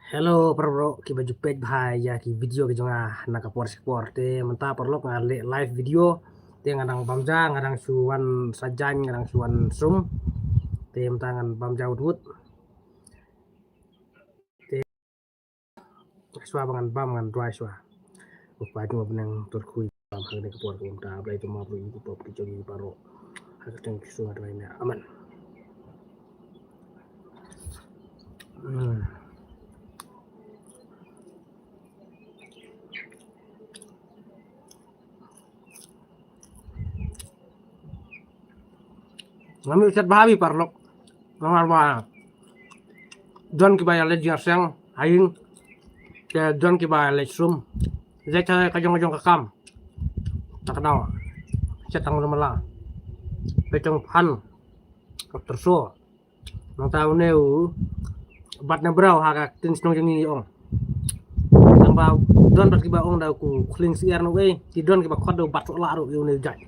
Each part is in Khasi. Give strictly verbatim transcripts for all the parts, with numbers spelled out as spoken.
Hello para bro, kiba ju peit bha ïa ki video ki jong nga na ka por sha ka por. Te mynta paralok nga leh live video. Te nga dang bam ja, nga dang shu wan sajan, nga dang shu wan sum. Te mynta ngan bam ja wut wut. Te shuwa ba ngan bam ngan duwai shuwa. U Pa jong nga ba ha bneng, to khuid bam ha kane ka por kaba mynta. Blei to map ruh ïa ki pop ki jong ngi baroh. Ha ka kyrteng Jisu nga duwai ne. Amen. Hmm. Nga mih shet bha ïa paralok. Namar ba don kiba ïa leit jingïaseng ha ïing, te don kiba ïa leit sum. Leit ha ka jong ka jong ka kam. Ta ka daw shet tang lamala. Peit tang phan ka tyrso. Nangta une u bat na brau ha ka ktien shnong jong ngi ong. Tang ba don pat kiba ong da ku khling syiar na u ei, ki don kiba khot da u bat sohlah ruh ïa une u jait.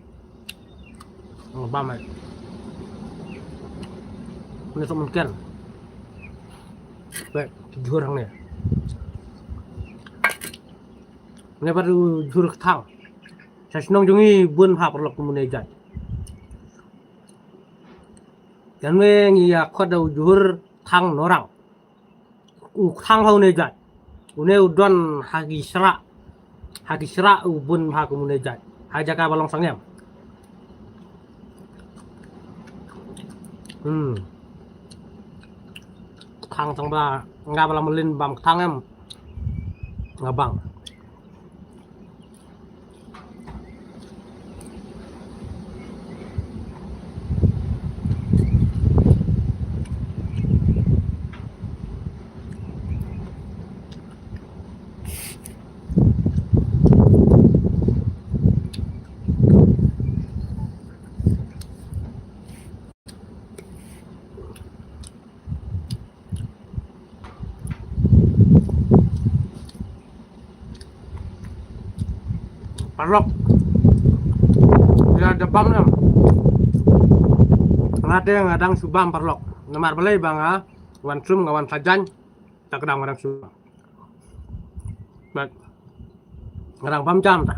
Ong bam ai. Une soh mynken. Bad ki jhur hangne. Une pat u jhur kthang. Sha shnong jong ngi bun bha paralok kum une u jait. Te une ngi ïa khot da u jhur kthang norang. U kthang ha une u jait. Une u don ha ki shrah. Ha ki shrah u bun bha kum une u jait. Ha jaka ba long sangem. Hmm. Kthang tang ba nga ba la mlien bam kthang em. Nga bang. Paralok. Ïa da bam ne em? Nga te nga dang shu bam paralok. Namar balei ba nga wan sum nga wan sajan. Ta ka daw nga dang shu bam. Bad nga dang bam jam ta.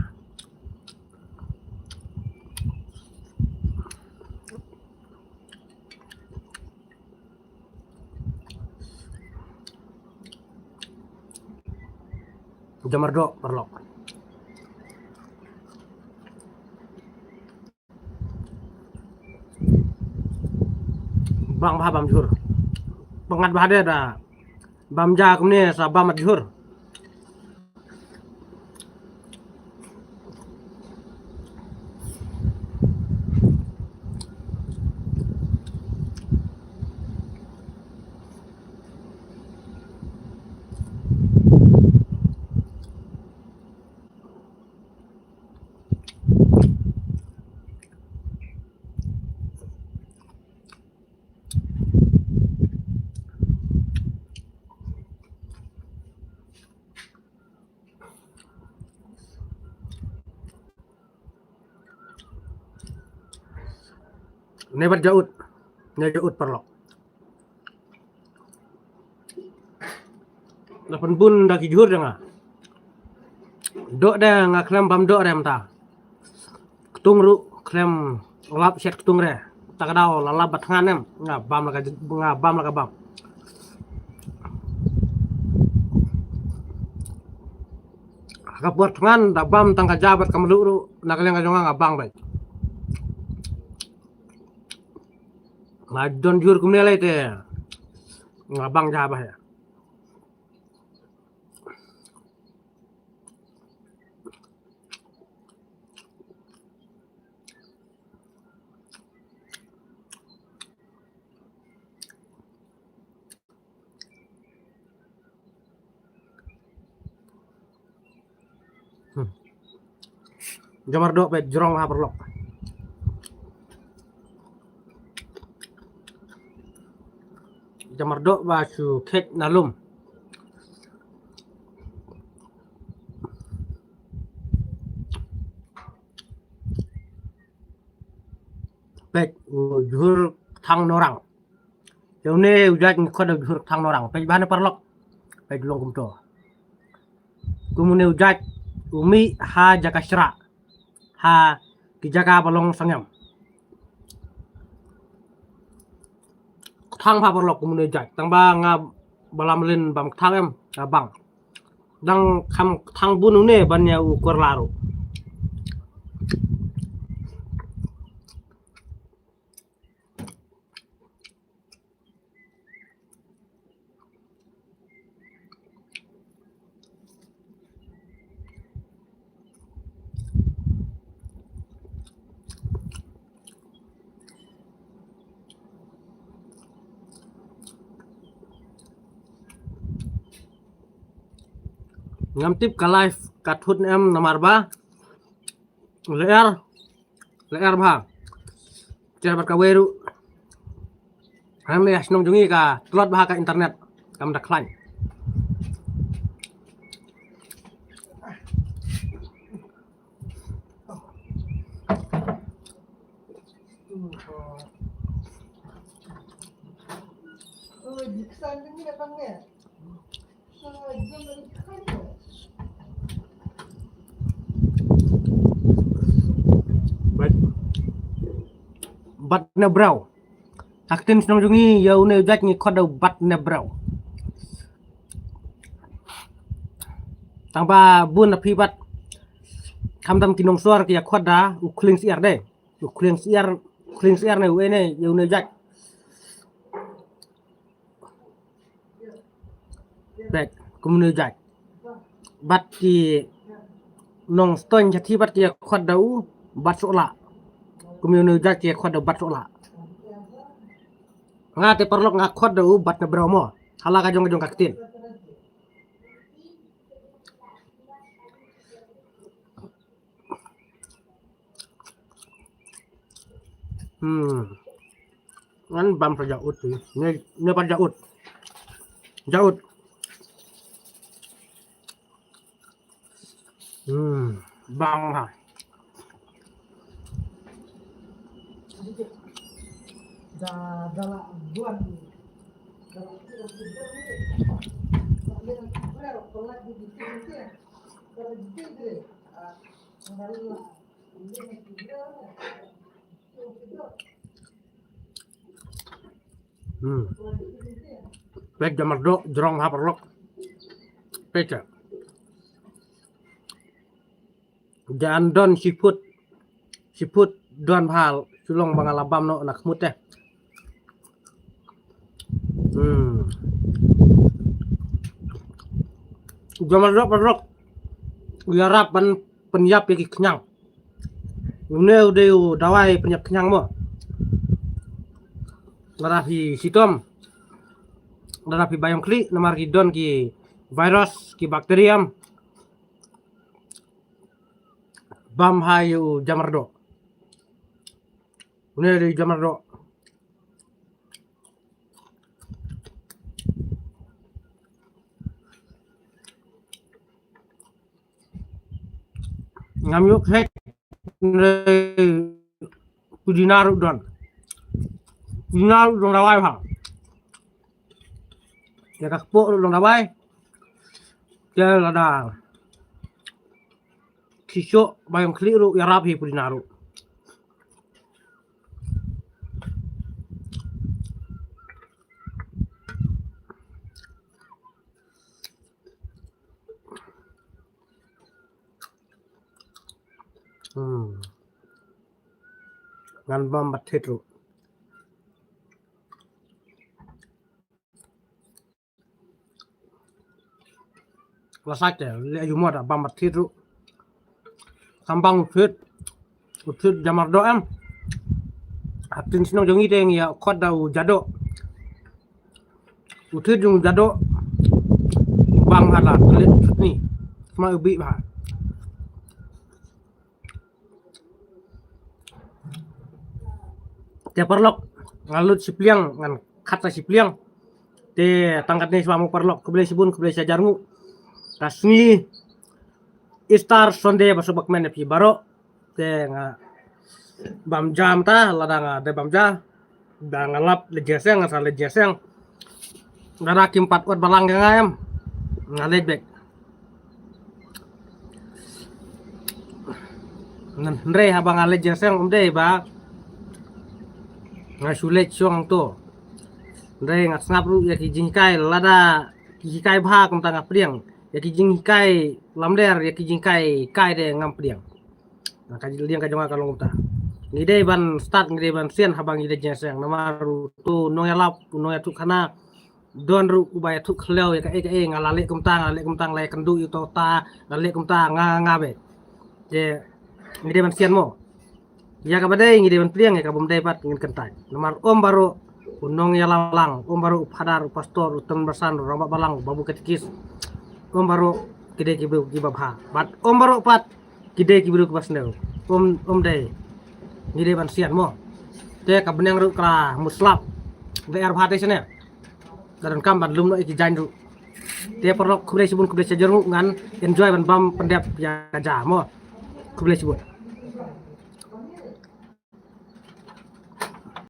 Jam mardoh paralok. Bang bha bam jhur. Pyngngad bha de da bam ja kumne sa bam mat jhur. Ne bad jaut. Ne jaut paralok. La pynbun da ki jhur da nga. Doh de nga khlem bam doh re mynta. Ktung ruh khlem lap shet ktung re. Ta ka daw la lap ba thngan em. Nga bam la ka, nga bam la ka bam. Ka por thngan da bam tang ka ja bad ka mluh ruh na ka liang ka jong nga nga bang bad. Nga don jhur kumne lei te nga bang ja bha ïa. Hmm. Jam mardoh peit jrong ha paralok. Jam mardoh ba shu khet na lum. Peit u jhur kthang norang. Te une u jait ngi khot da u jhur kthang norang. Peit bha ne paralok. Long kumto. Kum une u jait u mih ha jaka shrah, ha ki jaka ba long sangem. Kthang bha paralok kum une u jait. Tang ba nga ba lam lin bam kthang em, nga bang. Dang kham kthang bun une ban ïa u kurla ruh. Ngam tip ka live ka thut em namar ba lyer lyer bha. Ter bad kawei ruh. Hangne ha shnong jong ngi ka tlot bha ka internet, kam da khlaiñ. Bat, bat na brow. Ha ktien shnong jong ngi ïa une u jait ngi khot da u bat na brow. Tang ba bun na phi bad khamtam ki nongsor ki ïa khot da u khlieng syiar de. U khlieng syiar, u khlieng syiar ne u ene ïa une u jait. Bad kum une u jait. Bad ki nongstoiñ shathie bad ki ïa khot da u bat sohlah. Kum une u jait ki ïa khot da u bat sohlah. Nga te paralok nga khot da u bat na brow mo. Ha la ka jong ka jong ka ktien. Hmm. Ngan bam pa jaut tu. Ni, ni pa jaut. Jaut. Hmm. Bang ha. Hmm. Peit jamar doh jrong ha paralok. Peit. Jan don seafood. Seafood don bha shu long ba nga la bam noh na khmut te. Hmm. Jamar doh paralok. Ïarap ban pynïap ïa ki khñiang. Une u dei u dawai pynïap khñiang mo. Lada phi shitom, lada phi ba ïong khlieh namar ki don ki virus, ki bakteria. Bam ha ïa u jamar doh. Une u dei u jamar doh. Ngam ïoh khet. Pudina ruh don. Pudina ruh don dawai bha. Ïa ka kpoh ruh don dawai. Te lada ki shoh ba ïong khlieh ruh ïarap hi pudina ruh. Hmm. Ngan bam bat thit ruh. La sait te, leh aïu mo da bam bat thit ruh. Kham bang u thit. U thit jamar doh em. Ha ktien shnong jong ngi te ngi ïa khot da u jadoh. U thit jong u jadoh. Bang ha la klet thit ni. Sma u bih bha. Te paralok, ngan lut shi pliang, ngan khat sa shi pliang. Te tang katne shuwa mo paralok, khublei shibun, khublei shihajar nguh. Ka sngi Easter Sunday ba suk ba kmen ïa phi baroh. Te nga bam ja mynta, lada nga dei bam ja. Da nga lap leit jingseng, nga sa leit jingseng. Lada kim pat ot balang ïa nga em. Nga leit bek. Hynrei haba nga leit jingïaseng um dei ba nga shu leit shong to. Hynrei nga sngap ruh ïa ki jinghikai lada ki hikai bha kumta nga pdiang. Ïa ki jinghikai lamler, ïa ki jinghikai kai de ngam pdiang. Ka liang ka jong nga ka long kumta. Ngi dei ban stad, ngi dei ban sian haba ngi leit jingïaseng. Namar uto u nongïalap, u nongïathuhkhana, don ruh uba ïathuh khlem ïa kaei kaei, nga la leh kumta, nga la leh kumta, nga la ïakynduh ïa uto uta, nga la leh kumta, nga nga bek. Te ngi dei ban sian mo. Ïa kaba dei ngi dei ban pdiang, ïa kaba ym dei pat ngin kyntait. Namar ym baroh u nongïalam balang, ym baroh u phadar, u pastor, u tymmen basan, u rangbah balang, u babu katekis, ym baroh ki dei ki briew kiba bha. Bad ym baroh pat ki dei ki briew kiba sniew. Ym, ym dei. Ngi dei ban sian mo. Te ka bneng ruh ka la muslap. Nga er bha te shane. Ka donkam ban lum noh ïa ki jaiñ ruh. Te paralok khublei shibun, khublei shibun, ngan enjoy ban bam pyndep ïa ka ja mo. Khublei shibun.